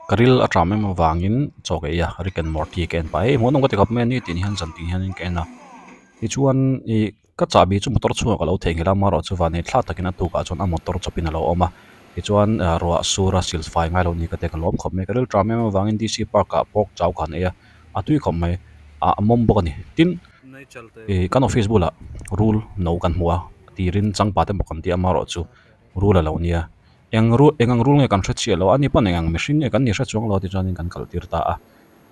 Ka ril a ṭam em avangin chaw ka ei a Rick and Morty ka en pah a hei hmuhnawm ka ti khawp mai a nitin hian zan tin hianin ka en a tichuan ih ka chahbi chu motor chhungah ka lo theihnghilh a amaherawhchu van ei thlak takin a tukah chuan a motor chawpin a lo awm a tichuan ah ruah sur a sil fai ngai lo ni ka ti a ka lawm khawp mai ka ril ṭam em avangin D C park ah pork chau ka han ei a a tui khawp mai ah a mawm bawk a ni tin ih kan office bulah rul no kan hmu a tirin changpa te bawk kan ti a amaherawhchu rul a lo nia. Eng rul eng ang rul nge kan hre chiah lo a ni pawn eng ang mihring nge kan ni hre chuang lo tichuanin kan kal tir ta a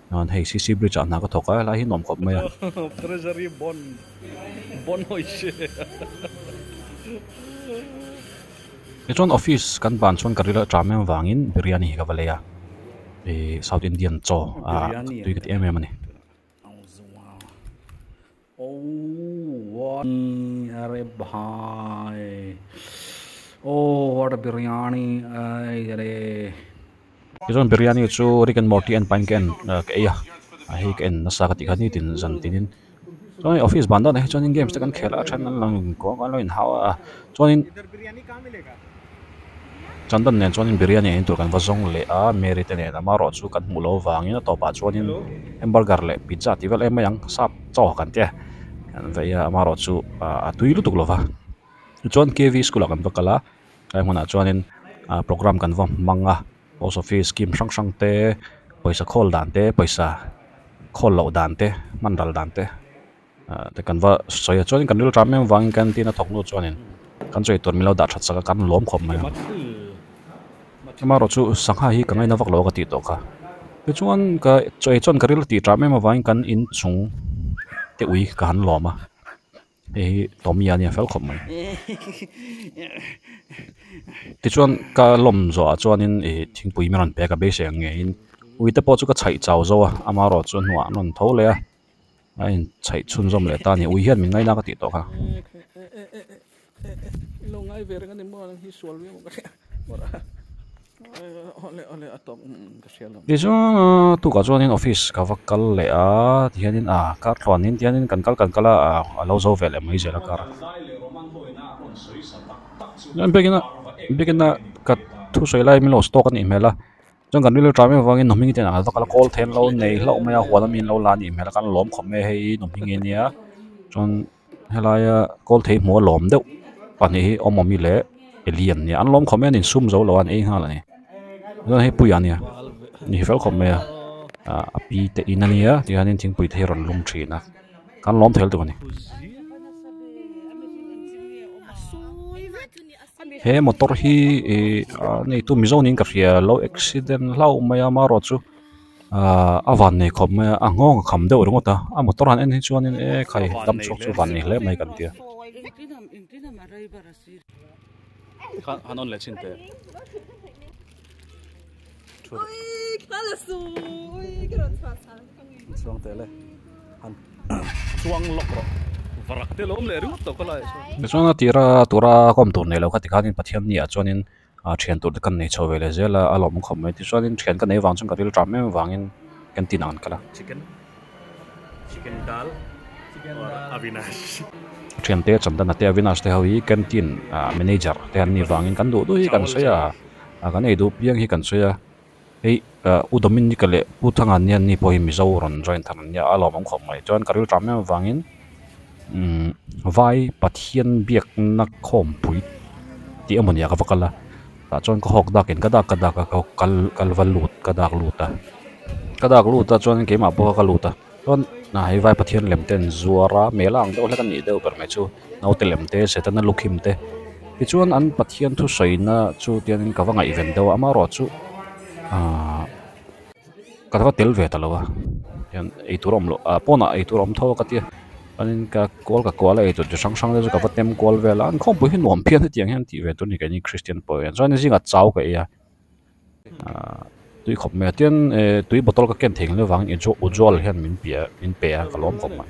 chuan hei C C bridge ah hna ka thawk a helai hi nuam khawp mai a. Treasury bond bond hawi se. Tichuan office kan ban chuan ka ril a ṭam em avangin biryani hi ka va lei a ih south indian chaw a tui ka ti em em a ni. Oh what arey bhai oh what a biryani arey. Tichuan biryani chu Rick and Morty en pahin ka en ka ei a, a hei ka en nasa ka tih kha nitin zan tinin chuan office ban dawnah hi chuanin games te kan khel a a then an lo inkuang a an lo inhau a chuanin Chandan nen chuanin biryani ei tur kan va zawng leh a, Mary te nen amaherawh chu kan hmuh loh avangin a tawpah chuanin hamburger leh pizza tih vel em mai ang sap chaw kan tia kan va ei a amaherawh chu a tui lutuk lo va. Tichuan K V school ah kan va kal a, tlai hmunah chuanin ah program kan va hmang a, post office scheme hrang hrang te, pawisa khawl dan te, pawisa khawl loh dan te, hman ral dan te. Ah te kan va sawi a chuanin kan ril ṭam em avangin canteen a thawk nu chuanin kan sawi tur min lo dah ṭhat sak a kan lawm khawp mai a amaherawh chu sangha hi ka ngaina vak lo a ka tih tawh kha tichuan ka chaw ei chuan ka ril tih ṭam em avangin kan inchung te ui ka han lawm a hei hi Tommy a nia fel khawp mai tichuan ka lawm zawhah chuanin ih thingpui min rawn pek a beisei ang ngeiin ui te pawh chu ka chhaih chau zo a amaherawh chu hnuah an rawn tho leh a. A in chhaih chhunzawm leh ta a ni. Ui hian min ngaina ka tih tawh kha. Tichuan tukah chuanin office ka va kal leh a tihianin ah car tluanin tihianin kan kal kan kal a a lo zo ve leh mai zel a car. Biakina biakina ka thusawi lai min lo stock a nih hmel a. Chuan kan rilru ṭam em avangin nu hming te an va kal a kawl then lo nei hlauh mai a huan ami an lo la a nih hmel a kan lawm khawp mai a hei nu hming hi ania chuan helaia kawl thei hmuh a lawm deuh pahnih hi awmawmi leh eli an nia an lawm khawp mai a an insum zo lo a an ei nghal a ni chuan hei puia ania ni fel khawp mai a ah a pi te in ania tihianin thingpui te hi a rawn lum thin a kan lawm thei lutuk a ni. He motor hi ih a neitu mizo niin ka hria lo accident hlauh mai a amaherawh chu ahh a van nei khawp mai a a nghawng a kham deuh ringawt a a motor han en hi chuanin e khai dam chhuak chu van nei hle mai kan tia. Tichuan a tira tura kawm tur nei lo kha tikhanin Pathian ni ah chuanin ah thian tur te kan nei chho ve leh zel a a lawm khawp mai tichuanin thian ka nei vang chuan ka ril ṭam em avangin canteen ah kan kal a. Thian te Chandana te Avinash te ho hi canteen ah manager te an nih vangin kan duh duh hi kan sawi a ah kan ei duh piang hi kan sawi a. Hei U Dominica leh Pu Thanga nia ni pawh hi Mizo rawn join thar an nia a lawmawm khawp mai. Chuan ka ril ṭam em avangin umm vai Pathian biakna khawmpui tih emaw nia ka va kal a tah chuan ka hawk dakin ka dak ka dak a ka kal kal va lut ka dak lut a ka dak lut a chuan keimah pawh ka lut a chuan hei vai Pathian lem te an zuar a mela ang deuh hlek a nih deuh ber mai chu naute lem te setana lukhim te. Tichuan an Pathian thusawina chu tiangin ka va ngaihven deuh a amaherawhchu ahh ka va tel ve ta lo a hian eitur a awm loh ah pawnah eitur a awm tho a ka tia chuanin ka kual ka kual a eitur chi hrang hrang te chu ka va tem kual vel a an khawmpui hi nuam phian hetiang hian tih ve tur a ni keini Kristian pawh hian chuan zingah chau ka ei a ahh tui khawp mai a tian eh tui bottle ka ken thei ngei avangin i ujjwal hian min pe min pe a ka lawm khawp mai.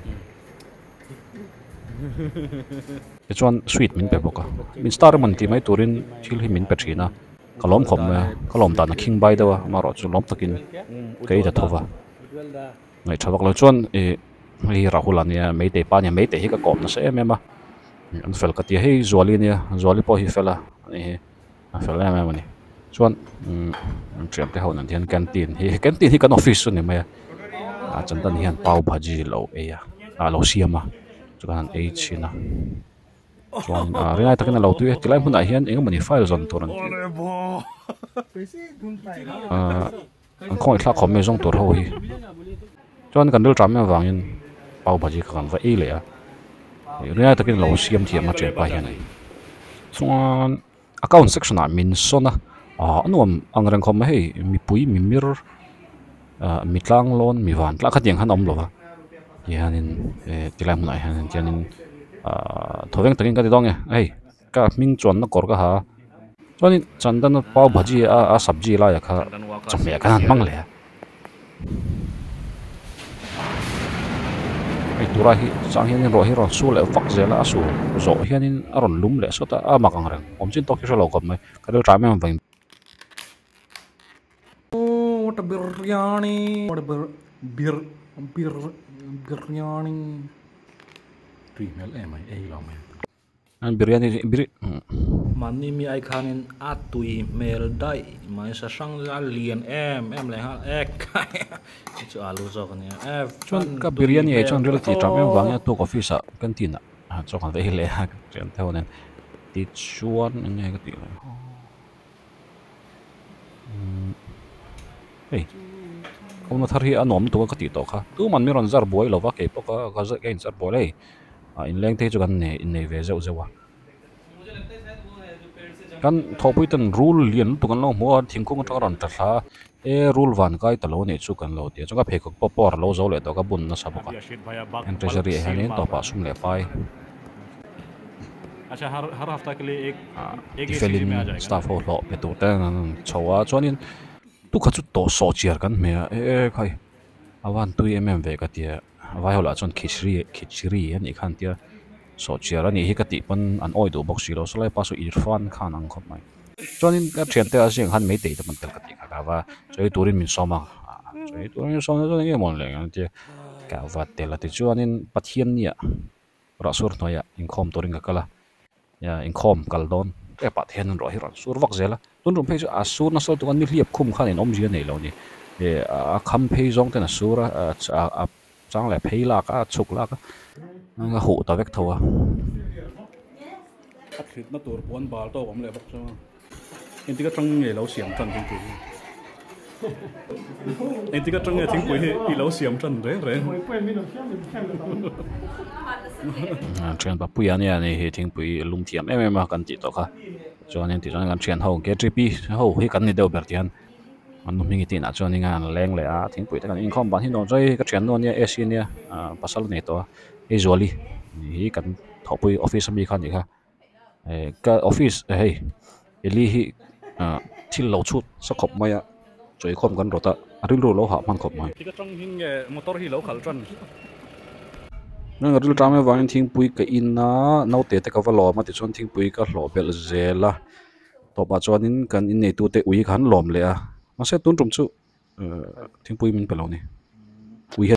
Tichuan sweet min pe bawk a min star emaw ni tih mai turin thil hi min pe thin a ka lawm khawp mai a ka lawm dan a khing bai deuh a amaherawh chu lawm takin ka ei ta tho va ngaihtha vak lo chuan ih hei Rahul a nia Meitei pa a nia Meitei hi ka kawm nasa em em a an fel ka ti a hei Zuali a nia Zuali pawh hi fel a ani hi. A fel em em a ni. Chuan umm thian te ho nen hian canteen hi canteen hi kan office chu a ni mai a ah chandan hian pav bhaji lo ei a ah lo siam a chuan an ei chhin a chuan ah rinai takin a lo tui a tilai hmunah hian eng emawni file zawn tur an tih ahh an khawngaih thlak khawp mai zawng tur ho hi chuan kan rilṭam em avangin pav bhaji kha kan va ei leh a rinai takin a lo siam thiam a thianpa hian chuan. Account section ah min sawn a ah a nuam ang reng khawp mai hei mipui mimir ah mi tlang lawn mi van tlang khatiang khan a awm lo va tihianin eh tilai hmunah hian chuanin ah thawveng takin ka ti dawn nge hei ka hming chuanna kawr ka ha a chuanin chandana pav bhaji a a sabji laiah kha chawhmeh khan an hmang leh a. Hei tura hi chang hianin ruah hi a rawn sur leh vak zel a a sur zawh hianin a rawn lum leh sawt a a mak ang reng awm chin tawk hi hre lo khawp mai ka ril ṭah em em avangin. What a biryani what a bir bir bir biryani tui hmel em mai ei lo mai. An biryani hi bir Mahni mi ai khanin a tui hmel daih mai sa hrang a lian em em leh nghal ek hei chu alu zawk a nia e Chuan ka biryani ei chuan ril tih ṭam em vangin a tuk office ah canteen ah chaw kan vei leh a thian te ho nen tichuan eng nge ka tih leh umm hei awmna thar hi a nuam lutuk a ka tih tawh kha tuman min rawn zar buai lova keipawh ka ka inzar buai lo hei. Ah inleng te hi chu kan nei innei ve zeuh zeuh a kan thawhpui ten rul lian lutuk an lo hmu a thingkung atanga rawn tla thla a e rul van kai ta lo anih chu kan lo ti a chuan ka pheikhawk pawh pawr a lo zo leh tawh ka bun nasa bawk a heng treasury ah hianin tawpah sum leh pai ah tifelin staff ho hlawh pe tur te an rawn chho a chuanin tukha chu tawh sawh chiar kan hmeh a e khai a van tui em em ve ka tia. Vai ho lah chuan khichri khichri a nih khan tia sawhchiar a nih hi ka tih pawn an awi duh bawk si lo sawlai pa saw Irfan khan ang khawp mai. Chuanin ka thiante a zing khan meitei te pawn tel ka tih kha ka va chawi turin min sawm a chawi turin min sawm chuan enge mawn leh ang tia ka va tel a tichuanin Pathian nia rahsur hnuaiah inkhawm turin ka kal a inkhawm kal dawn tep ah te hian ruah hi rawn sur vak zel a tun rum phei chu a sur nasa lutuk a nihliap khum khan in awmzia nei lo a ni eh a kham phei zawng ten a sur a a chang leh phei lak a a chhuk lak a a huh ta vek tho a. A thlit na tur puan bal tawk awm leh bawk chuan engtik atang nge lo siam tan thingpui hi engtik atang nge thingpui hi i lo siam tan reng reng. Thian papuia nia ni hi thingpui lum thiam em em a kan tih tawh kha chuanin tichuan kan thian ho K_T_P ho hi kan ni deuh ber tihian an nu hming hi tinah chuan eng a an leng leh a thingpui te kan inkhawm ban hi nuam chuan hei ka thiannu ania A_C ania ah pasal a nei tawh a hei Zuali hi kan thawhpui office ami kha a nih kha. Eh ka office hei Eli hi ah thil lo chhut sa khawp mai a chawi khawm kan rawt a a rilru lo hah hman khawp mai. Tika tang hi nge motor hi lo khalh tan. Nang a ril tang avangin thingpui ka in a naute te ka va lawm a tichuan thingpui ka hlawh belh zel a tawpah chuanin kan inneitute ui kha an lawm leh a mahse tun tum chu eh thingpui min pe lo ni ui hian.